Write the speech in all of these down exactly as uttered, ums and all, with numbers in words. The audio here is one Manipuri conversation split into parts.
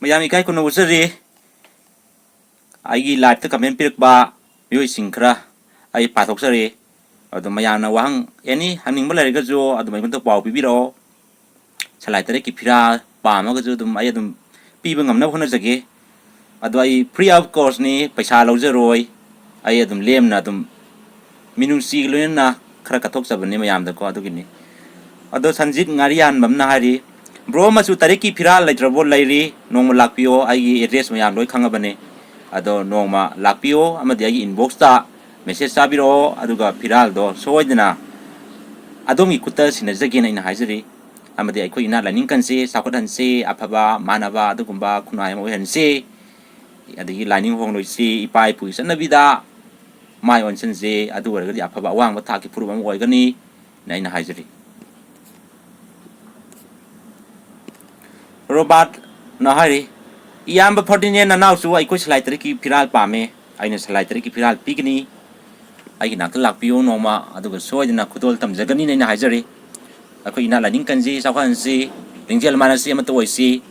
ꯃꯌꯥꯝ ꯏꯀꯥꯏ ꯈꯨꯝꯅꯕ ꯎꯠꯆꯔꯤ꯫ ꯑꯩꯒꯤ live-ꯇ comment ꯄꯤꯔꯛꯄ ꯃꯤꯑꯣꯏꯁꯤꯡ ꯈꯔ ꯑꯩ ꯄꯥꯊꯣꯛꯆꯔꯤ꯫ ꯑꯗꯣ ꯃꯌꯥꯝꯅ ꯋꯥꯍꯪ any ꯍꯪꯅꯤꯡꯕ ꯂꯩꯔꯒꯁꯨ ꯑꯗꯨꯝ ꯑꯩꯉꯣꯟꯗ ꯄꯥꯎ ꯄꯤꯕꯤꯔꯛꯑꯣ꯫ ꯁꯂꯥꯏ ꯇꯔꯦꯠꯀꯤ ꯐꯤꯔꯥꯜ ꯄꯥꯝꯃꯒꯁꯨ ꯑꯗꯨꯝ ꯑꯩ ꯑꯗꯨꯝ ꯄꯤꯕ ꯉꯝꯅꯕ ꯍꯣꯠꯅꯖꯒꯦ꯫ ꯑꯗꯣ ꯑꯩ free of cost-ꯅꯤ, ꯄꯩꯁꯥ ꯂꯧꯖꯔꯣꯏ꯫ ꯑꯩ ꯑꯗꯨꯝ ꯂꯦꯝꯅ ꯑꯗꯨꯝ ꯃꯤꯅꯨꯡꯁꯤꯒ ꯂꯣꯏꯅꯅ ꯈꯔ ꯀꯠꯊꯣꯛꯆꯕꯅꯤ ꯃꯌꯥꯝꯗꯀꯣ, ꯑꯗꯨꯒꯤꯅꯤ꯫ ꯑꯗꯣ ꯁꯟꯖꯤꯠ ꯉꯥꯔꯤꯌꯥꯟꯕꯝꯅ ꯍꯥꯏꯔꯤ, "Bro, ꯃꯆꯨ ꯇꯔꯦꯠꯀꯤ ꯐꯤꯔꯥꯜ ꯂꯩꯇ꯭ꯔꯕꯣ?" "ꯂꯩꯔꯤ, ꯅꯣꯡꯃ ꯂꯥꯛꯄꯤꯌꯣ, ꯑꯩꯒꯤ address ꯃꯌꯥꯝ ꯂꯣꯏ ꯈꯪꯉꯕꯅꯦ꯫ ꯑꯗꯣ ꯅꯣꯡꯃ ꯂꯥꯛꯄꯤꯌꯣ ꯑꯃꯗꯤ ꯑꯩꯒꯤ inbox-ꯇ message ꯊꯥꯕꯤꯔꯛꯑꯣ, ꯑꯗꯨꯒ ꯐꯤꯔꯥꯜꯗꯣ ꯁꯣꯏꯗꯅ ꯑꯗꯣꯝꯒꯤ ꯈꯨꯠꯇ ꯁꯤꯟꯅꯖꯒꯦꯅ ꯑꯩꯅ ꯍꯥꯏꯖꯔꯤ꯫ ꯑꯃꯗꯤ ꯑꯩꯈꯣꯏ ꯏꯅꯥꯠ ꯂꯥꯏꯅꯤꯡ ꯀꯟꯁꯤ, ꯆꯥꯎꯈꯠꯍꯟꯁꯤ, ꯑꯐꯕ ꯃꯥꯟꯅꯕ ꯑꯗꯨꯒꯨꯝꯕ ꯈꯨꯟꯅꯥꯏ ꯑꯃ ꯑꯣꯏꯍꯟꯁꯤ꯫ ꯑꯗꯒꯤ ꯂꯥꯏꯅꯤꯡ ꯍꯣꯡꯂꯣꯏꯁꯤ, ꯏꯄꯥ ꯏꯄꯨꯒꯤ ꯆꯠꯅꯕꯤꯗ ꯃꯥꯏ ꯑꯣꯟꯁꯤꯟꯁꯤ, ꯑꯗꯨ ꯑꯣꯏꯔꯒꯗꯤ ꯑꯐꯕ ꯑꯋꯥꯡꯕ ꯊꯥꯛꯀꯤ ꯐꯨꯔꯨꯞ ꯑꯃ ꯑꯣꯏꯒꯅꯤꯅ ꯑꯩꯅ ꯍꯥꯏꯖꯔꯤ꯫ ꯔꯣꯕꯥꯔꯠꯅ ꯍꯥꯏꯔꯤ, "ꯏꯌꯥꯝꯕ ꯐꯔꯗꯤꯅꯦꯟ ꯅꯅꯥꯎꯁꯨ ꯑꯩꯈꯣꯏ ꯁꯂꯥꯏ ꯇꯔꯦꯠꯀꯤ ꯐꯤꯔꯥꯜ ꯄꯥꯝꯃꯦ꯫ ꯑꯩꯅ ꯁꯂꯥꯏ ꯇꯔꯦꯠꯀꯤ ꯐꯤꯔꯥꯜ ꯄꯤꯒꯅꯤ꯫ ꯑꯩꯒꯤ ꯅꯥꯛꯇ ꯂꯥꯛꯄꯤꯌꯨ ꯅꯣꯡꯃ, ꯑꯗꯨꯒ ꯁꯣꯏꯗꯅ ꯈꯨꯗꯣꯜ ꯇꯝꯖꯒꯅꯤꯅ ꯑꯩꯅ ꯍꯥꯏꯖꯔꯤ"꯫ ꯑꯩꯈꯣꯏ ꯏꯅꯥꯠ ꯂꯥꯏꯅꯤꯡ ꯀꯟꯁꯤ, ꯆꯥꯎꯈꯠꯍꯟꯁꯤ, ꯂꯤꯡꯖꯦꯜ ꯃꯥꯟꯅꯁꯤ, ꯑꯃꯠꯇ ꯑꯣꯏꯁꯤ꯫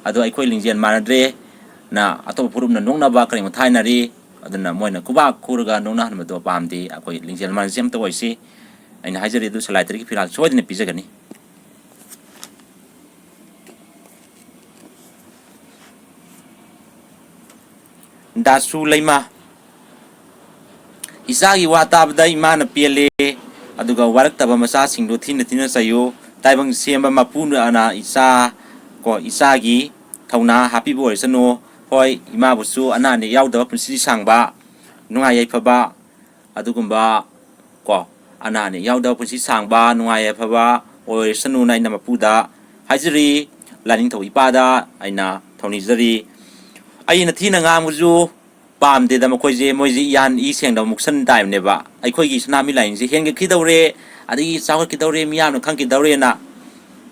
ꯑꯗꯣ ꯑꯩꯈꯣꯏ ꯂꯤꯡꯖꯦꯜ ꯃꯥꯟꯅꯗ꯭ꯔꯦꯅ ꯑꯇꯣꯞꯄ ꯐꯨꯔꯨꯞꯅ ꯅꯣꯛꯅꯕ ꯀꯔꯤ ꯃꯊꯥꯏꯅꯔꯤ꯫ ꯑꯗꯨꯅ ꯃꯣꯏꯅ ꯈꯨꯕꯥꯛ ꯈꯨꯔꯒ ꯅꯣꯛꯅꯍꯟꯕꯗꯣ ꯄꯥꯝꯗꯦ꯫ ꯑꯩꯈꯣꯏ ꯂꯤꯡꯖꯦꯜ ꯃꯥꯟꯅꯁꯤ, ꯑꯃꯠꯇ ꯑꯣꯏꯁꯤ꯫ ꯑꯩꯅ ꯍꯥꯏꯖꯔꯤ, ꯑꯗꯨ ꯁꯂꯥꯏ ꯇꯔꯦꯠꯀꯤ ꯐꯤꯔꯥꯜ ꯁꯣꯏꯗꯅ ꯄꯤꯖꯒꯅꯤ꯫ ꯗꯥꯁꯨ ꯂꯩꯃ, "ꯏꯆꯥꯒꯤ ꯋꯥ ꯇꯥꯕꯗ ꯏꯃꯥꯅ ꯄꯦꯜꯂꯦ, ꯑꯗꯨꯒ ꯋꯥꯔꯛꯇꯕ ꯃꯆꯥꯁꯤꯡꯗꯨ ꯊꯤꯅ ꯊꯤꯅ ꯆꯩꯌꯨ꯫ ꯇꯥꯏꯕꯪ ꯁꯦꯝꯕ ꯃꯄꯨꯅ ꯏꯆꯥ, ꯀꯣ, ꯏꯆꯥꯒꯤ ꯊꯧꯅꯥ ꯍꯥꯞꯄꯤꯕ ꯑꯣꯏꯔꯁꯅꯨ꯫ ꯍꯣꯏ, ꯏꯃꯥꯕꯨꯁꯨ ꯑꯅꯥ ꯑꯅꯦꯛ ꯌꯥꯎꯗꯕ ꯄꯨꯟꯁꯤ ꯁꯥꯡꯕ, ꯅꯨꯡꯉꯥꯏ ꯌꯥꯏꯐꯕ, ꯑꯗꯨꯒꯨꯝꯕ, ꯀꯣ, ꯑꯅꯥ ꯑꯅꯦꯛ ꯌꯥꯎꯗꯕ ꯄꯨꯟꯁꯤ ꯁꯥꯡꯕ, ꯅꯨꯡꯉꯥꯏ ꯌꯥꯏꯐꯕ ꯑꯣꯏꯔꯁꯅꯨꯅ ꯑꯩꯅ ꯃꯄꯨꯗ ꯍꯥꯏꯖꯔꯤ꯫ ꯂꯥꯏꯅꯤꯡꯊꯧ ꯏꯄꯥꯗ ꯑꯩꯅ ꯊꯧꯅꯤꯖꯔꯤ꯫ ꯑꯩꯅ ꯊꯤꯅ ꯉꯥꯡꯕꯁꯨ ꯄꯥꯝꯗꯦꯗ ꯃꯈꯣꯏꯁꯦ꯫ ꯃꯣꯏꯁꯦ ꯏꯌꯥꯟ ꯏ ꯁꯦꯡꯗꯕ ꯃꯨꯛꯁꯟ type-ꯅꯦꯕ꯫ ꯑꯩꯈꯣꯏꯒꯤ ꯁꯅꯥꯃꯍꯤ ꯂꯥꯏꯅꯤꯡꯁꯦ ꯍꯦꯟꯒꯠꯈꯤꯗꯧꯔꯦ, ꯑꯗꯒꯤ ꯆꯥꯎꯈꯠꯈꯤꯗꯧꯔꯦ, ꯃꯤꯌꯥꯝꯅ ꯈꯪꯈꯤꯗꯧꯔꯦꯅ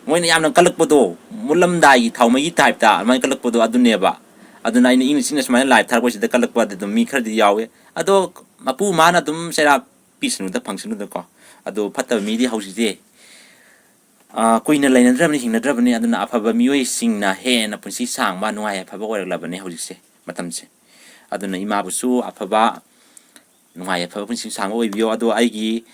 ꯃꯣꯏꯅ ꯌꯥꯝꯅ ꯀꯜꯂꯛꯄꯗꯣ, ꯃꯨꯠꯂꯝꯗꯥꯏꯒꯤ ꯊꯥꯎꯃꯩꯒꯤ type-ꯇ ꯑꯗꯨꯃꯥꯏꯅ ꯀꯜꯂꯛꯄꯗꯣ ꯑꯗꯨꯅꯦꯕ꯫ ꯑꯗꯨꯅ ꯑꯩꯅ ꯏꯪꯅ ꯆꯤꯛꯅ ꯁꯨꯃꯥꯏꯅ live ꯊꯥꯔꯛꯄꯁꯤꯗ ꯀꯜꯂꯛꯄ ꯑꯗꯨꯝ ꯃꯤ ꯈꯔꯗꯤ ꯌꯥꯎꯋꯦ꯫ ꯑꯗꯣ ꯃꯄꯨ ꯃꯥꯅ ꯑꯗꯨꯝ ꯆꯩꯔꯥꯛ ꯄꯤꯁꯅꯨꯗ, ꯐꯪꯁꯅꯨꯗꯀꯣ꯫ ꯑꯗꯣ ꯐꯠꯇꯕ ꯃꯤꯗꯤ ꯍꯧꯖꯤꯛꯇꯤ ꯑ, ꯀꯨꯏꯅ ꯂꯩꯅꯗ꯭ꯔꯕꯅꯤ, ꯍꯤꯡꯅꯗ꯭ꯔꯕꯅꯤ꯫ ꯑꯗꯨꯅ ꯑꯐꯕ ꯃꯤꯑꯣꯏꯁꯤꯡꯅ ꯍꯦꯟꯅ ꯄꯨꯟꯁꯤ ꯁꯥꯡꯕ, ꯅꯨꯡꯉꯥꯏ ꯌꯥꯏꯐꯕ ꯑꯣꯏꯔꯛꯂꯕꯅꯤ ꯍꯧꯖꯤꯛꯁꯦ, ꯃꯇꯝꯁꯦ꯫ ꯑꯗꯨꯅ ꯏꯃꯥꯕꯨꯁꯨ ꯑꯐꯕ, ꯅꯨꯡꯉꯥꯏ ꯌꯥꯏꯐꯕ ꯄꯨꯟꯁꯤ ꯁꯥꯡꯕ ꯑꯣꯏꯕꯤꯌꯣ꯫ ꯑꯗꯣ ꯑꯩꯒꯤ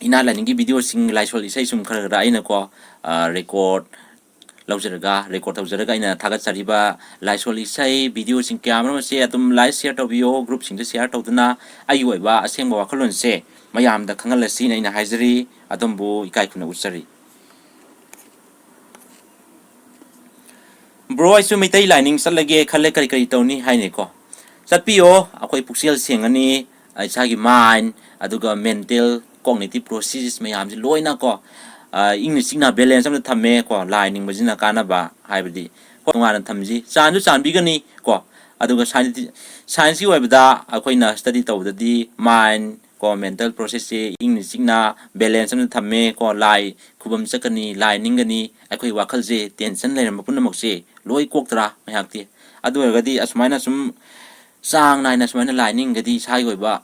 ꯏꯅꯥꯠ ꯂꯥꯏꯅꯤꯡꯒꯤ ꯚꯤꯗꯤꯑꯣꯁꯤꯡ, ꯂꯥꯏꯁꯣꯟ ꯏꯁꯩ ꯁꯨꯝ ꯈꯔ ꯈꯔ ꯑꯩꯅꯀꯣ, ꯑ, ꯔꯦꯀꯣꯔꯠ ꯂꯧꯖꯔꯒ, ꯔꯦꯀꯣꯔꯠ ꯇꯧꯖꯔꯒ ꯑꯩꯅ ꯊꯥꯒꯠꯆꯔꯤꯕ ꯂꯥꯏꯁꯣꯟ ꯏꯁꯩ ꯚꯤꯗꯤꯑꯣꯁꯤꯡ ꯀꯌꯥ ꯑꯃꯔꯣꯝ ꯑꯁꯦ ꯑꯗꯨꯝ ꯂꯥꯏꯛ, ꯁꯤꯌꯔ ꯇꯧꯕꯤꯌꯣ, ꯒ꯭ꯔꯨꯞꯁꯤꯡꯗ ꯁꯤꯌꯔ ꯇꯧꯗꯨꯅ ꯑꯩꯒꯤ ꯑꯣꯏꯕ ꯑꯁꯦꯡꯕ ꯋꯥꯈꯜꯂꯣꯟꯁꯦ ꯃꯌꯥꯝꯗ ꯈꯪꯍꯜꯂꯁꯤꯅ ꯑꯩꯅ ꯍꯥꯏꯖꯔꯤ꯫ ꯑꯗꯣꯝꯕꯨ ꯏꯀꯥꯏ ꯈꯨꯝꯅ ꯎꯠꯆꯔꯤ꯫ ꯕ꯭ꯔꯣ, ꯑꯩꯁꯨ ꯃꯩꯇꯩ ꯂꯥꯏꯅꯤꯡ ꯆꯠꯂꯒꯦ ꯈꯜꯂꯦ, ꯀꯔꯤ ꯀꯔꯤ ꯇꯧꯅꯤ ꯍꯥꯏꯅꯤꯀꯣ? ꯆꯠꯄꯤꯌꯣ, ꯑꯩꯈꯣꯏ ꯄꯨꯛꯆꯦꯜ ꯁꯦꯡꯉꯅꯤ, ꯏꯁꯥꯒꯤ ꯃꯥꯏꯟ, ꯑꯗꯨꯒ ꯃꯦꯟꯇꯦꯜ, ꯀꯣꯒꯅꯤꯇꯤꯞ ꯄ꯭ꯔꯣꯁꯦꯁ ꯃꯌꯥꯝꯁꯦ ꯂꯣꯏꯅ ꯀꯣ, ꯑ, ꯏꯪꯅ ꯆꯤꯛꯅ ꯕꯦꯂꯦꯟꯁ ꯑꯃꯗ ꯊꯝꯃꯦ ꯀꯣ, ꯂꯥꯏ ꯅꯤꯡꯕꯁꯤꯅ ꯀꯥꯟꯅꯕ ꯍꯥꯏꯕꯗꯤ꯫ ꯍꯣꯏ, ꯇꯣꯉꯥꯟꯅ ꯊꯝꯁꯤ, ꯆꯥꯟꯁꯨ ꯆꯥꯟꯕꯤꯒꯅꯤ ꯀꯣ꯫ ꯑꯗꯨꯒ ꯁꯥꯏꯟꯁꯇꯤ-, ꯁꯥꯏꯟꯁꯀꯤ ꯑꯣꯏꯕꯗ ꯑꯩꯈꯣꯏꯅ ꯁ꯭ꯇꯗꯤ ꯇꯧꯕꯗꯗꯤ ꯃꯥꯏꯟ ꯀꯣ, ꯃꯦꯟꯇꯦꯜ ꯄ꯭ꯔꯣꯁꯦꯁꯁꯦ ꯏꯪꯅ ꯆꯤꯛꯅ ꯕꯦꯂꯦꯟꯁ ꯑꯃꯗ ꯊꯝꯃꯦ ꯀꯣ, ꯂꯥꯏ ꯈꯨꯕꯝ ꯆꯠꯀꯅꯤ, ꯂꯥꯏ ꯅꯤꯡꯒꯅꯤ, ꯑꯩꯈꯣꯏ ꯋꯥꯈꯜꯁꯦ ꯇꯦꯟꯁꯟ ꯂꯩꯔꯝꯕ ꯄꯨꯝꯅꯃꯛꯁꯦ ꯂꯣꯏ ꯀꯣꯛꯇ꯭ꯔꯥ ꯉꯥꯏꯍꯥꯛꯇꯤ? ꯑꯗꯨ ꯑꯣꯏꯔꯒꯗꯤ ꯑꯁꯨꯃꯥꯏꯅ ꯁꯨꯝ ꯆꯥꯡ ꯅꯥꯏꯅ ꯁꯨꯃꯥꯏꯅ ꯂꯥꯏ ꯅꯤꯡꯒꯗꯤ ꯏꯁꯥꯒꯤ ꯑꯣꯏꯕ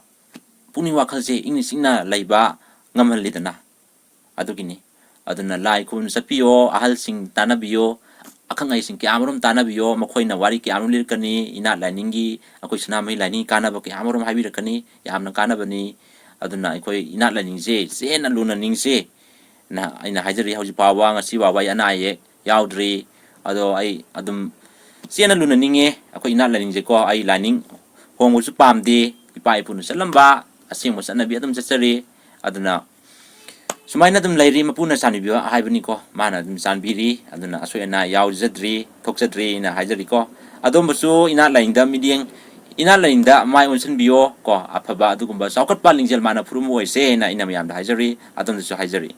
ꯄꯨꯛꯅꯤꯡ ꯋꯥꯈꯜꯁꯦ ꯏꯪꯅ ꯆꯤꯛꯅ ꯂꯩꯕ ꯉꯝꯍꯜꯂꯤꯗꯅ꯫ ꯑꯗꯨꯒꯤꯅꯤ꯫ ꯑꯗꯨꯅ ꯂꯥꯏ ꯈꯨꯔꯨꯝ ꯆꯠꯄꯤꯌꯣ, ꯑꯍꯜꯁꯤꯡ ꯇꯥꯟꯅꯕꯤꯌꯣ, ꯑꯈꯪ ꯑꯍꯩꯁꯤꯡ ꯀꯌꯥ ꯑꯃꯔꯣꯝ ꯇꯥꯟꯅꯕꯤꯌꯣ, ꯃꯈꯣꯏꯅ ꯋꯥꯔꯤ ꯀꯌꯥ ꯑꯃꯔꯣꯝ ꯂꯤꯔꯛꯀꯅꯤ, ꯏꯅꯥꯠ ꯂꯥꯏꯅꯤꯡꯒꯤ, ꯑꯩꯈꯣꯏ ꯁꯅꯥꯃꯍꯤ ꯂꯥꯏꯅꯤꯡꯒꯤ ꯀꯥꯟꯅꯕ ꯀꯌꯥ ꯑꯃꯔꯣꯝ ꯍꯥꯏꯕꯤꯔꯛꯀꯅꯤ, ꯌꯥꯝꯅ ꯀꯥꯟꯅꯕꯅꯤ꯫ ꯑꯗꯨꯅ ꯑꯩꯈꯣꯏ ꯏꯅꯥꯠ ꯂꯥꯏꯅꯤꯡꯁꯦ ꯆꯦꯠꯅ ꯂꯨꯅ ꯅꯤꯡꯁꯦ꯫ ꯅ-, ꯑꯩꯅ ꯍꯥꯏꯖꯔꯤ, ꯍꯧꯖꯤꯛ ꯐꯥꯎꯕ, ꯉꯁꯤ ꯐꯥꯎꯕ ꯑꯩ ꯑꯅꯥ ꯑꯌꯦꯛ ꯌꯥꯎꯗ꯭ꯔꯤ꯫ ꯑꯗꯣ ꯑꯩ ꯑꯗꯨꯝ ꯆꯦꯠꯅ ꯂꯨꯅ ꯅꯤꯡꯉꯦ ꯑꯩꯈꯣꯏ ꯏꯅꯥꯠ ꯂꯥꯏꯅꯤꯡꯁꯦꯀꯣ꯫ ꯑꯩ ꯂꯥꯏꯅꯤꯡ ꯍꯣꯡꯕꯁꯨ ꯄꯥꯝꯗꯦ, ꯏꯄꯥ ꯏꯄꯨꯅ ꯆꯠꯂꯝꯕ ꯑꯁꯦꯡꯕ ꯆꯠꯅꯕꯤ ꯑꯗꯨꯝ ꯆꯠꯆꯔꯤ꯫ ꯑꯗꯨꯅ ꯁꯨꯃꯥꯏꯅ ꯑꯗꯨꯝ ꯂꯩꯔꯤ, ꯃꯄꯨꯅ ꯆꯥꯟꯕꯤꯕ ꯍꯥꯏꯕꯅꯤꯀꯣ, ꯃꯥꯅ ꯑꯗꯨꯝ ꯆꯥꯟꯕꯤꯔꯤ꯫ ꯑꯗꯨꯅ ꯑꯁꯣꯏ ꯑꯅꯥ ꯌꯥꯎꯖꯗ꯭ꯔꯤ, ꯊꯣꯛꯆꯗ꯭ꯔꯤꯅ ꯍꯥꯏꯖꯔꯤꯀꯣ꯫ ꯑꯗꯣꯝꯕꯨꯁꯨ ꯏꯅꯥꯠ ꯂꯥꯏꯅꯤꯡꯗ ꯃꯤꯠꯌꯦꯡ, ꯏꯅꯥꯠ ꯂꯥꯏꯅꯤꯡꯗ ꯃꯥꯏ ꯑꯣꯟꯁꯤꯟꯕꯤꯌꯣ ꯀꯣ, ꯑꯐꯕ ꯑꯗꯨꯒꯨꯝꯕ ꯆꯥꯎꯈꯠꯄ ꯂꯤꯡꯖꯦꯜ ꯃꯥꯅ ꯐꯨꯔꯨꯝꯕ ꯑꯣꯏꯁꯦꯅ ꯑꯩꯅ ꯃꯌꯥꯝꯗ ꯍꯥꯏꯖꯔꯤ, ꯑꯗꯣꯝꯗꯁꯨ ꯍꯥꯏꯖꯔꯤ꯫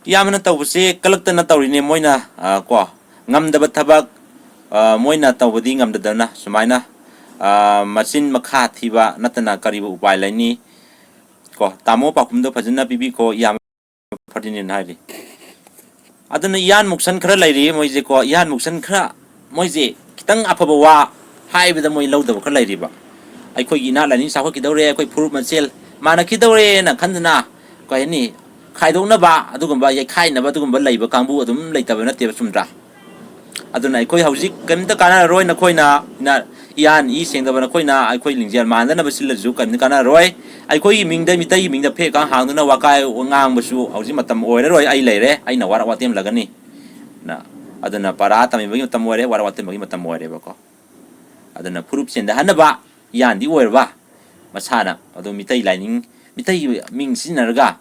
ꯏꯌꯥꯝꯕꯅ ꯇꯧꯕꯁꯦ ꯀꯂꯛꯇꯅ ꯇꯧꯔꯤꯅꯦ ꯃꯣꯏꯅ, ꯑ, ꯀꯣ, ꯉꯝꯗꯕ ꯊꯕꯛ, ꯑ, ꯃꯣꯏꯅ ꯇꯧꯕꯗꯤ ꯉꯝꯗꯗꯅ ꯁꯨꯃꯥꯏꯅ, ꯑ, ꯃꯆꯤꯟ ꯃꯈꯥ ꯊꯤꯕ ꯅꯠꯇꯅ ꯀꯔꯤꯕꯨ ꯎꯄꯥꯏ ꯂꯩꯅꯤ? ꯀꯣ, ꯇꯥꯃꯣ ꯄꯥꯎꯈꯨꯝꯗꯣ ꯐꯖꯅ ꯄꯤꯕꯤꯈꯣ, ꯏꯌꯥꯝꯕ ꯐꯔꯗꯤꯅꯦꯟ ꯍꯥꯏꯔꯤ꯫ ꯑꯗꯨꯅ ꯏꯌꯥꯟ ꯃꯨꯛꯁꯟ ꯈꯔ ꯂꯩꯔꯤ ꯃꯣꯏꯁꯦꯀꯣ, ꯏꯌꯥꯟ ꯃꯨꯛꯁꯟ ꯈꯔ, ꯃꯣꯏꯁꯦ ꯈꯤꯇꯪ ꯑꯐꯕ ꯋꯥ ꯍꯥꯏꯕꯗ ꯃꯣꯏ ꯂꯧꯗꯕ ꯈꯔ ꯂꯩꯔꯤꯕ꯫ ꯑꯩꯈꯣꯏꯒꯤ ꯏꯅꯥꯠ ꯂꯥꯏꯅꯤꯡ ꯆꯥꯎꯈꯠꯈꯤꯗꯧꯔꯦ, ꯑꯩꯈꯣꯏ ꯐꯨꯔꯨꯞ ꯃꯁꯦꯜ ꯃꯥꯟꯅꯈꯤꯗꯧꯔꯦꯅ ꯈꯟꯗꯅ, ꯀꯩ ꯍꯥꯏꯅꯤ, ꯈꯥꯏꯗꯣꯛꯅꯕ, ꯑꯗꯨꯒꯨꯝꯕ ꯌꯩꯈꯥꯏꯅꯕ, ꯑꯗꯨꯒꯨꯝꯕ ꯂꯩꯕ ꯀꯥꯡꯕꯨ ꯑꯗꯨꯝ ꯂꯩꯇꯕ ꯅꯠꯇꯦꯕ, ꯆꯨꯝꯗ꯭ꯔꯥ? ꯑꯗꯨꯅ ꯑꯩꯈꯣꯏ ꯍꯧꯖꯤꯛ ꯀꯔꯤꯝꯇ ꯀꯥꯟꯅꯔꯔꯣꯏ꯫ ꯅꯈꯣꯏꯅ ꯏꯅꯥ-, ꯏꯌꯥꯟ ꯏ ꯁꯦꯡꯗꯕ ꯅꯈꯣꯏꯅ ꯑꯩꯈꯣꯏ ꯂꯤꯡꯖꯦꯜ ꯃꯥꯟꯗꯅꯕ ꯁꯤꯜꯂꯁꯨ ꯀꯔꯤꯝꯇ ꯀꯥꯟꯅꯔꯔꯣꯏ꯫ ꯑꯩꯈꯣꯏꯒꯤ ꯃꯤꯡꯗ ꯃꯤꯇꯩꯒꯤ ꯃꯤꯡꯗ ꯐꯦꯛ ꯑꯀꯥꯎꯟ ꯍꯥꯡꯗꯨꯅ ꯋꯥꯀꯥꯏ ꯉꯥꯡꯕꯁꯨ ꯍꯧꯖꯤꯛ ꯃꯇꯝ ꯑꯣꯏꯔꯔꯣꯏ꯫ ꯑꯩ ꯂꯩꯔꯦ, ꯑꯩꯅ ꯋꯥꯔꯛ ꯋꯥꯇꯦꯝꯂꯒꯅꯤ꯫ ꯅ-, ꯑꯗꯨꯅ ꯄꯔꯥ ꯇꯝꯕꯤꯕꯒꯤ ꯃꯇꯝ ꯑꯣꯏꯔꯦ, ꯋꯥꯔꯛ ꯋꯥꯇꯦꯝꯕꯒꯤ ꯃꯇꯝ ꯑꯣꯏꯔꯦꯕꯀꯣ꯫ ꯑꯗꯨꯅ ꯐꯨꯔꯨꯞ ꯆꯦꯟꯊꯍꯟꯅꯕ ꯏꯌꯥꯟꯗꯤ ꯑꯣꯏꯔꯕ ꯃꯁꯥꯅ꯫ ꯑꯗꯨ ꯃꯤꯇꯩ ꯂꯥꯏꯅꯤꯡ, ꯃꯤꯇꯩꯒꯤ ꯃꯤꯡ ꯁꯤꯖꯤꯟꯅꯔꯒ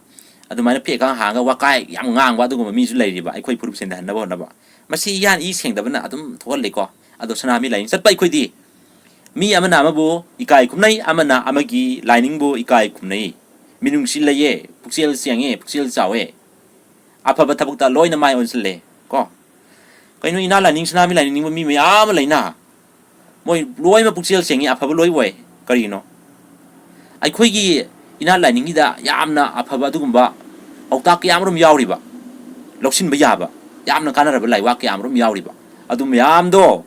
ꯑꯗꯨꯃꯥꯏꯅ ꯐꯦꯛ ꯑꯀꯥꯎꯟ ꯍꯥꯡꯉꯒ ꯋꯥꯀꯥꯏ ꯌꯥꯝ ꯉꯥꯡꯕ ꯑꯗꯨꯒꯨꯝꯕ ꯃꯤꯁꯨ ꯂꯩꯔꯤꯕ, ꯑꯩꯈꯣꯏ ꯐꯨꯔꯨꯞ ꯆꯦꯟꯊꯍꯟꯅꯕ ꯍꯣꯠꯅꯕ꯫ ꯃꯁꯤ ꯏꯌꯥꯟ ꯏ ꯁꯦꯡꯗꯕꯅ ꯑꯗꯨꯝ ꯊꯣꯛꯍꯜꯂꯤꯀꯣ꯫ ꯑꯗꯣ ꯁꯅꯥꯃꯍꯤ ꯂꯥꯏꯅꯤꯡ ꯆꯠꯄ ꯑꯩꯈꯣꯏꯗꯤ ꯃꯤ ꯑꯃꯅ ꯑꯃꯕꯨ ꯏꯀꯥꯏ ꯈꯨꯝꯅꯩ, ꯑꯃꯅ ꯑꯃꯒꯤ ꯂꯥꯏꯅꯤꯡꯕꯨ ꯏꯀꯥꯏ ꯈꯨꯝꯅꯩ꯫ ꯃꯤꯅꯨꯡꯁꯤ ꯂꯩꯌꯦ, ꯄꯨꯛꯆꯦꯜ ꯁꯦꯡꯉꯦ, ꯄꯨꯛꯆꯦꯜ ꯆꯥꯎꯋꯦ꯫ ꯑꯐꯕ ꯊꯕꯛꯇ ꯂꯣꯏꯅ ꯃꯥꯏ ꯑꯣꯟꯁꯤꯜꯂꯦ ꯀꯣ꯫ ꯀꯩꯅꯣ, ꯏꯅꯥꯠ ꯂꯥꯏꯅꯤꯡ, ꯁꯅꯥꯃꯍꯤ ꯂꯥꯏꯅꯤꯡ ꯅꯤꯡꯕ ꯃꯤ ꯃꯌꯥꯝ ꯑꯃ ꯂꯩꯅ, ꯃꯣꯏ ꯂꯣꯏꯅꯃꯛ ꯄꯨꯛꯆꯦꯜ ꯁꯦꯡꯉꯤ, ꯑꯐꯕ ꯂꯣꯏ ꯑꯣꯏ꯫ ꯀꯔꯤꯒꯤꯅꯣ? ꯑꯩꯈꯣꯏꯒꯤ ꯏꯅꯥꯠ ꯂꯥꯏꯅꯤꯡꯒꯤꯗ ꯌꯥꯝꯅ ꯑꯐꯕ ꯑꯗꯨꯒꯨꯝꯕ ꯄꯥꯎꯇꯥꯛ ꯀꯌꯥ ꯑꯃꯔꯣꯝ ꯌꯥꯎꯔꯤꯕ, ꯂꯧꯁꯤꯟꯕ ꯌꯥꯕ, ꯌꯥꯝꯅ ꯀꯥꯟꯅꯔꯕ ꯂꯥꯏꯋꯥ ꯀꯌꯥ ꯑꯃꯔꯣꯝ ꯌꯥꯎꯔꯤꯕ, ꯑꯗꯨ ꯃꯌꯥꯝꯗꯣ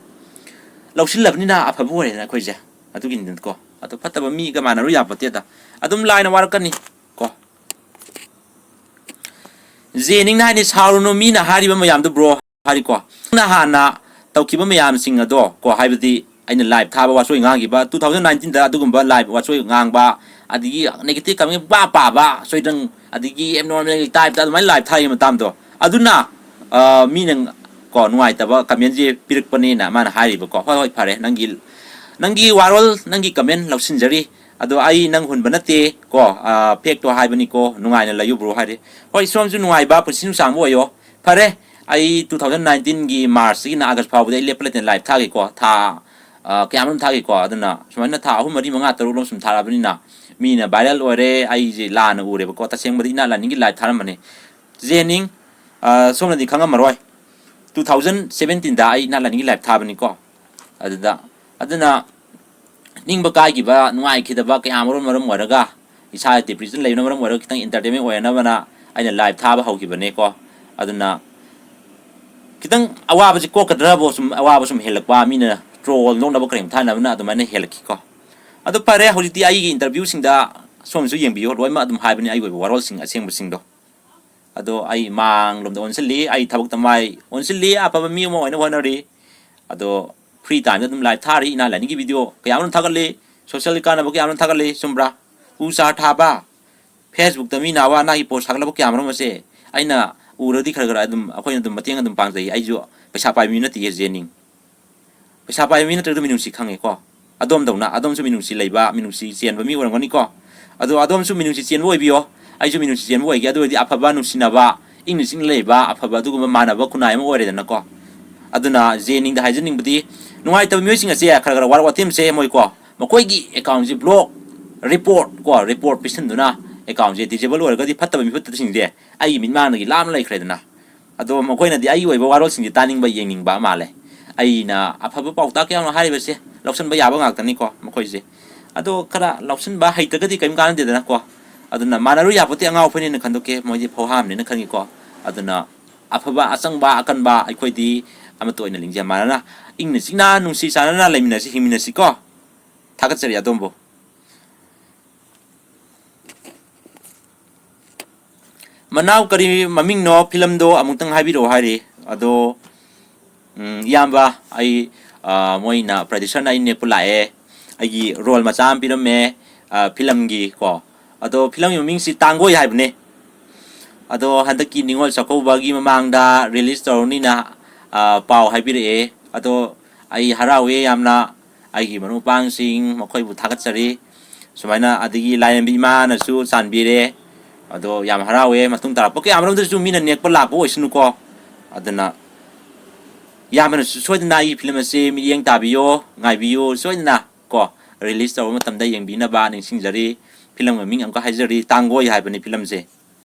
ꯂꯧꯁꯤꯜꯂꯕꯅꯤꯅ ꯑꯐꯕ ꯑꯣꯏꯔꯦꯗꯅ ꯑꯩꯈꯣꯏꯁꯦ꯫ ꯑꯗꯨꯒꯤꯅꯤꯗꯅꯀꯣ꯫ ꯑꯗꯣ ꯐꯠꯇꯕ ꯃꯤꯒ ꯃꯥꯟꯅꯔꯨ ꯌꯥꯄꯣꯠꯇꯦꯗ꯫ ꯑꯗꯨꯝ ꯂꯥꯏꯅ ꯋꯥꯔꯛꯀꯅꯤ ꯀꯣ꯫ ꯖꯦꯅꯤꯡꯅ ꯍꯥꯏꯅꯤ, "ꯁꯥꯎꯔꯨꯅꯨ, ꯃꯤꯅ ꯍꯥꯏꯔꯤꯕ ꯃꯌꯥꯝꯗꯨ, ꯕ꯭ꯔꯣ", ꯍꯥꯏꯔꯤꯀꯣ꯫ ꯅꯪꯅ ꯍꯥꯟꯅ ꯇꯧꯈꯤꯕ ꯃꯌꯥꯝꯁꯤꯡ ꯑꯗꯣ ꯀꯣ, ꯍꯥꯏꯕꯗꯤ ꯑꯩꯅ ꯂꯥꯏꯚ ꯊꯥꯕ ꯋꯥꯆꯣꯏ ꯉꯥꯡꯈꯤꯕ, ꯇꯨ ꯊꯥꯎꯖꯟ ꯅꯥꯏꯟꯇꯤꯟꯗ ꯑꯗꯨꯒꯨꯝꯕ ꯂꯥꯏꯚ ꯋꯥꯆꯣꯏ ꯉꯥꯡꯕ, ꯑꯗꯒꯤ ꯅꯦꯒꯦꯇꯤꯚ ꯀꯃꯦꯟ ꯄꯥ ꯄꯥꯕ, ꯁꯣꯏꯗꯪ, ꯑꯗꯒꯤ ꯑꯦꯕꯅꯣꯔꯃꯦꯜꯒꯤ ꯇꯥꯏꯞꯇ ꯑꯗꯨꯃꯥꯏꯅ ꯂꯥꯏꯚ ꯊꯥꯈꯤꯕ ꯃꯇꯥꯡꯗꯣ, ꯑꯗꯨꯅ, ꯑ, ꯃꯤꯅ ꯀꯣ, ꯅꯨꯡꯉꯥꯏꯇꯕ ꯀꯃꯦꯟꯁꯦ ꯄꯤꯔꯛꯄꯅꯦꯅ ꯃꯥꯅ ꯍꯥꯏꯔꯤꯕꯀꯣ꯫ ꯍꯣꯏ, ꯍꯣꯏ, ꯐꯔꯦ, ꯅꯪꯒꯤ, ꯅꯪꯒꯤ ꯋꯥꯔꯣꯜ, ꯅꯪꯒꯤ ꯀꯃꯦꯟ ꯂꯧꯁꯤꯟꯖꯔꯤ꯫ ꯑꯗꯣ ꯑꯩ ꯅꯪ ꯍꯨꯟꯕ ꯅꯠꯇꯦ ꯀꯣ, ꯑ, ꯐꯦꯛꯇꯣ ꯍꯥꯏꯕꯅꯤꯀꯣ, ꯅꯨꯡꯉꯥꯏꯅ ꯂꯩꯌꯨ ꯕ꯭ꯔꯣ ꯍꯥꯏꯔꯦ꯫ ꯍꯣꯏ, ꯁꯣꯝꯁꯨ ꯅꯨꯡꯉꯥꯏꯕ ꯄꯨꯟꯁꯤ ꯅꯨꯡꯁꯥꯡꯕ ꯑꯣꯏꯌꯣ꯫ ꯐꯔꯦ, ꯑꯩ ꯇꯨ ꯊꯥꯎꯖꯟ ꯅꯥꯏꯟꯇꯤꯟꯒꯤ ꯃꯥꯔꯆꯇꯒꯤꯅ ꯑꯥꯒꯁ ꯐꯥꯎꯕꯗ ꯑꯩ ꯂꯦꯞꯄ ꯂꯩꯇꯅ ꯂꯥꯏꯚ ꯊꯥꯈꯤꯀꯣ, ꯊꯥ, ꯑ, ꯀꯌꯥꯃꯔꯨꯝ ꯊꯥꯈꯤꯀꯣ꯫ ꯑꯗꯨꯅ ꯁꯨꯃꯥꯏꯅ ꯊꯥ ꯑꯍꯨꯝ, ꯃꯔꯤ, ꯃꯉꯥ, ꯇꯔꯨꯛ ꯂꯣꯝ ꯁꯨꯝ ꯊꯥꯔꯛꯑꯕꯅꯤꯅ ꯃꯤꯅ ꯚꯥꯏꯔꯦꯜ ꯑꯣꯏꯔꯦ, ꯑꯩꯁꯦ ꯂꯥꯟꯅ ꯎꯔꯦꯕꯀꯣ꯫ ꯇꯁꯦꯡꯕꯗꯤ ꯏꯅꯥꯠ ꯂꯥꯏꯅꯤꯡꯒꯤ ꯂꯥꯏꯚ ꯊꯥꯔꯝꯕꯅꯦ꯫ ꯖꯦꯅꯤꯡ, ꯑ, ꯁꯣꯝꯅꯗꯤ ꯈꯪꯉꯝꯃꯔꯣꯏ, ꯇꯨ ꯊꯥꯎꯖꯟ ꯁꯚꯦꯟꯇꯤꯟꯗ ꯑꯩ ꯏꯅꯥꯠ ꯂꯥꯏꯅꯤꯡꯒꯤ ꯂꯥꯏꯚ ꯊꯥꯕꯅꯤꯀꯣ꯫ ꯑꯗꯨꯗ, ꯑꯗꯨꯅ ꯅꯤꯡꯕ ꯀꯥꯏꯈꯤꯕ, ꯅꯨꯡꯉꯥꯏꯈꯤꯗꯕ ꯀꯌꯥ ꯑꯃꯔꯣꯝ ꯃꯔꯝ ꯑꯣꯏꯔꯒ, ꯏꯁꯥ ꯗꯤꯄ꯭ꯔꯦꯁꯟ ꯂꯩꯕꯅ ꯃꯔꯝ ꯑꯣꯏꯔꯒ ꯈꯤꯇꯪ ꯑꯦꯟꯇꯔꯇꯦꯟꯃꯦꯟ ꯑꯣꯏꯅꯅꯕꯅ ꯑꯩꯅ ꯂꯥꯏꯚ ꯊꯥꯕ ꯍꯧꯈꯤꯕꯅꯦꯀꯣ꯫ ꯑꯗꯨꯅ ꯈꯤꯇꯪ ꯑꯋꯥꯕꯁꯤ ꯀꯣꯛꯀꯗ꯭ꯔꯕꯨ ꯁꯨꯝ, ꯑꯋꯥꯕ ꯁꯨꯝ ꯍꯦꯜꯂꯛꯄ, ꯃꯤꯅ ꯇ꯭ꯔꯣꯜ ꯅꯣꯛꯅꯕ ꯀꯔꯤꯝ ꯊꯥꯅꯕꯅ ꯑꯗꯨꯃꯥꯏꯅ ꯍꯦꯜꯂꯛꯈꯤꯀꯣ꯫ ꯑꯗꯨ ꯐꯔꯦ, ꯍꯧꯖꯤꯛꯇꯤ ꯑꯩꯒꯤ ꯏꯟꯇꯔꯚ꯭ꯌꯨꯁꯤꯡꯗ ꯁꯣꯝꯁꯨ ꯌꯦꯡꯕꯤꯌꯨ, ꯂꯣꯏꯅꯃꯛ ꯑꯗꯨꯝ ꯍꯥꯏꯕꯅꯤ ꯑꯩꯒꯤ ꯑꯣꯏꯕ ꯋꯥꯔꯣꯜꯁꯤꯡ ꯑꯁꯦꯡꯕꯁꯤꯡꯗꯣ꯫ ꯑꯗꯣ ꯑꯩ ꯃꯥꯡꯂꯣꯝꯗ ꯑꯣꯟꯁꯤꯜꯂꯤ, ꯑꯩ ꯊꯕꯛꯇ ꯃꯥꯏ ꯑꯣꯟꯁꯤꯜꯂꯤ, ꯑꯐꯕ ꯃꯤ ꯑꯃ ꯑꯣꯏꯅꯕ ꯍꯣꯠꯅꯔꯤ꯫ ꯑꯗꯣ ꯐ꯭ꯔꯤ ꯇꯥꯏꯝꯗ ꯑꯗꯨꯝ ꯂꯥꯏꯚ ꯊꯥꯔꯤ, ꯏꯅꯥ ꯂꯥꯏꯅꯤꯡꯒꯤ ꯚꯤꯗꯤꯑꯣ ꯀꯌꯥ ꯑꯃ ꯊꯥꯒꯠꯂꯤ, ꯁꯣꯁꯤꯌꯦꯜꯒꯤ ꯀꯥꯟꯅꯕ ꯀꯌꯥ ꯑꯃ ꯊꯥꯒꯠꯂꯤ, ꯆꯨꯝꯕ꯭ꯔꯥ? ꯎ ꯆꯥꯔ ꯊꯥꯕ, ꯐꯦꯁꯕꯨꯛꯇ ꯃꯤꯅ ꯑꯋꯥ ꯑꯅꯥꯒꯤ ꯄꯣꯁ ꯊꯥꯒꯠꯂꯛꯄ ꯀꯌꯥ ꯑꯃꯔꯣꯝ ꯑꯁꯦ ꯑꯩꯅ ꯎꯔꯗꯤ ꯈꯔ ꯈꯔ ꯑꯗꯨꯝ ꯑꯩꯈꯣꯏꯅ ꯑꯗꯨꯝ ꯃꯇꯦꯡ ꯑꯗꯨꯝ ꯄꯥꯡꯖꯩ꯫ ꯑꯩꯁꯨ ꯄꯩꯁꯥ ꯄꯥꯏꯕ ꯃꯤ ꯅꯠꯇꯦ, ꯖꯦꯅꯤꯡ꯫ ꯄꯩꯁꯥ ꯄꯥꯏꯕ ꯃꯤ ꯅꯠꯇ꯭ꯔꯒꯁꯨ ꯃꯤꯅꯨꯡꯁꯤ ꯈꯪꯉꯦꯀꯣ꯫ ꯑꯗꯣꯝꯗꯧꯅ ꯑꯗꯣꯝꯁꯨ ꯃꯤꯅꯨꯡꯁꯤ ꯂꯩꯕ, ꯃꯤꯅꯨꯡꯁꯤ ꯆꯦꯟꯕ ꯃꯤ ꯑꯣꯏꯔꯝꯒꯅꯤꯀꯣ꯫ ꯑꯗꯣ ꯑꯗꯣꯝꯁꯨ ꯃꯤꯅꯨꯡꯁꯤ ꯆꯦꯟꯕ ꯑꯣꯏꯕꯤꯌꯣ, ꯑꯩꯁꯨ ꯃꯤꯅꯨꯡꯁꯤ ꯆꯦꯟꯕ ꯑꯣꯏꯒꯦ꯫ ꯑꯗꯨ ꯑꯣꯏꯔꯗꯤ ꯑꯐꯕ, ꯅꯨꯡꯁꯤꯅꯕ, ꯏꯪꯅ ꯆꯤꯛꯅ ꯂꯩꯕ, ꯑꯐꯕ ꯑꯗꯨꯒꯨꯝꯕ ꯃꯥꯟꯅꯕ ꯈꯨꯟꯅꯥꯏ ꯑꯃ ꯑꯣꯏꯔꯦꯗꯅꯀꯣ꯫ ꯑꯗꯨꯅ ꯖꯦꯅꯤꯡꯗ ꯍꯥꯏꯖꯅꯤꯡꯕꯗꯤ, ꯅꯨꯡꯉꯥꯏꯇꯕ ꯃꯤꯑꯣꯏꯁꯤꯡ ꯑꯁꯦ ꯈꯔ ꯈꯔ ꯋꯥꯔꯛ ꯋꯥꯇꯦꯝꯁꯦ ꯃꯣꯏꯀꯣ, ꯃꯈꯣꯏꯒꯤ ꯑꯦꯀꯥꯎꯟꯁꯦ ꯕ꯭ꯂꯣꯛ, ꯔꯤꯄꯣꯔꯠ ꯀꯣ, ꯔꯤꯄꯣꯔꯠ ꯄꯤꯁꯤꯟꯗꯨꯅ ꯑꯦꯀꯥꯎꯟꯁꯦ ꯗꯤꯖꯦꯕꯜ ꯑꯣꯏꯔꯒꯗꯤ ꯐꯠꯇꯕ ꯃꯤꯐꯠꯇꯕꯁꯤꯡꯁꯦ ꯑꯩꯒꯤ ꯃꯤꯠꯃꯥꯡꯗꯒꯤ ꯂꯥꯞꯅ ꯂꯩꯈ꯭ꯔꯦꯗꯅ꯫ ꯑꯗꯣ ꯃꯈꯣꯏꯅꯗꯤ ꯑꯩꯒꯤ ꯑꯣꯏꯕ ꯋꯥꯔꯣꯜꯁꯤꯡꯁꯦ ꯇꯥꯅꯤꯡꯕ, ꯌꯦꯡꯅꯤꯡꯕ ꯃꯥꯜꯂꯦ꯫ ꯑꯩꯅ ꯑꯐꯕ ꯄꯥꯎꯇꯥꯛ ꯀꯌꯥ ꯑꯃ ꯍꯥꯏꯔꯤꯕꯁꯦ ꯂꯧꯁꯤꯟꯕ ꯌꯥꯕ ꯉꯥꯛꯇꯅꯤꯀꯣ ꯃꯈꯣꯏꯁꯦ꯫ ꯑꯗꯣ ꯈꯔ ꯂꯧꯁꯤꯟꯕ ꯍꯩꯇ꯭ꯔꯒꯗꯤ ꯀꯔꯤꯝ ꯀꯥꯟꯅꯗꯦꯗꯅꯀꯣ꯫ ꯑꯗꯨꯅ ꯃꯥꯟꯅꯔꯨ ꯌꯥꯄꯣꯠꯇꯤ, ꯑꯉꯥꯎ ꯑꯩꯈꯣꯏꯅꯦꯅ ꯈꯟꯗꯣꯛꯀꯦ, ꯃꯣꯏꯗꯤ ꯐꯧꯍꯥꯝꯅꯦꯅ ꯈꯟꯒꯦꯀꯣ꯫ ꯑꯗꯨꯅ ꯑꯐꯕ, ꯑꯆꯪꯕ, ꯑꯀꯟꯕ ꯑꯩꯈꯣꯏꯗꯤ ꯑꯃꯠꯇ ꯑꯣꯏꯅ ꯂꯤꯡꯖꯩ꯫ ꯃꯥꯟꯅꯅ ꯏꯪꯅ ꯆꯤꯛꯅ ꯅꯨꯡꯁꯤ ꯆꯥꯟꯅꯅ ꯂꯩꯃꯤꯟꯅꯁꯤ, ꯍꯤꯡꯃꯤꯟꯅꯁꯤꯀꯣ꯫ ꯊꯥꯒꯠꯆꯔꯤ ꯑꯗꯣꯝꯕꯨ꯫ ꯃꯅꯥꯎ ꯀꯔꯤ ꯃꯃꯤꯡꯅꯣ ꯐꯤꯂꯝꯗꯣ ꯑꯃꯨꯛꯇꯪ ꯍꯥꯏꯕꯤꯔꯛꯑꯣ ꯍꯥꯏꯔꯤ꯫ ꯑꯗꯣ, ꯎꯝ, ꯏꯌꯥꯝꯕ, ꯑꯩ, ꯑ, ꯃꯣꯏꯅ ꯄ꯭ꯔꯗ꯭ꯌꯨꯁꯔꯅ ꯑꯩ ꯅꯦꯛꯄ ꯂꯥꯛꯑꯦ꯫ ꯑꯩꯒꯤ ꯔꯣꯜ ꯃꯆꯥ ꯑꯃ ꯄꯤꯔꯝꯃꯦ, ꯑ, ꯐꯤꯂꯝꯒꯤ ꯀꯣ꯫ ꯑꯗꯣ ꯐꯤꯂꯝꯒꯤ ꯃꯃꯤꯡꯁꯤ ꯇꯥꯡꯒꯣꯏ ꯍꯥꯏꯕꯅꯦ꯫ ꯑꯗꯣ ꯍꯟꯗꯛꯀꯤ ꯅꯤꯉꯣꯜ ꯆꯥꯛꯀꯧꯕꯒꯤ ꯃꯃꯥꯡꯗ ꯔꯤꯂꯤꯁ ꯇꯧꯔꯅꯤꯅ, ꯑ, ꯄꯥꯎ ꯍꯥꯏꯕꯤꯔꯛꯑꯦ꯫ ꯑꯗꯣ ꯑꯩ ꯍꯔꯥꯎꯋꯦ ꯌꯥꯝꯅ꯫ ꯑꯩꯒꯤ ꯃꯔꯨꯞ ꯃꯄꯥꯡꯁꯤꯡ ꯃꯈꯣꯏꯕꯨ ꯊꯥꯒꯠꯆꯔꯤ꯫ ꯁꯨꯃꯥꯏꯅ ꯑꯗꯒꯤ ꯂꯥꯏꯔꯦꯝꯕꯤ ꯏꯃꯥꯅꯁꯨ ꯆꯥꯟꯕꯤꯔꯦ꯫ ꯑꯗꯣ ꯌꯥꯝ ꯍꯔꯥꯎꯋꯦ꯫ ꯃꯇꯨꯡ ꯇꯥꯔꯛꯄ ꯀꯌꯥ ꯑꯃꯔꯣꯝꯗꯁꯨ ꯃꯤꯅ ꯅꯦꯛꯄ ꯂꯥꯛꯄ ꯑꯣꯏꯁꯅꯨꯀꯣ꯫ ꯑꯗꯨꯅ ꯏꯌꯥꯝꯕꯅꯁꯨ ꯁꯣꯏꯗꯅ ꯑꯩꯒꯤ ꯐꯤꯂꯝ ꯑꯁꯤ ꯃꯤꯠꯌꯦꯡ ꯇꯥꯕꯤꯌꯣ, ꯉꯥꯏꯕꯤꯌꯨ꯫ ꯁꯣꯏꯗꯅ ꯀꯣ, ꯔꯤꯂꯤꯁ ꯇꯧꯕ ꯃꯇꯝꯗ ꯌꯦꯡꯕꯤꯅꯕ ꯅꯤꯡꯁꯤꯡꯖꯔꯤ꯫ ꯐꯤꯂꯝꯒꯤ ꯃꯃꯤꯡ ꯑꯃꯨꯛꯀ ꯍꯥꯏꯖꯔꯤ, ꯇꯥꯡꯒꯣꯏ ꯍꯥꯏꯕꯅꯤ ꯐꯤꯂꯝꯁꯦ꯫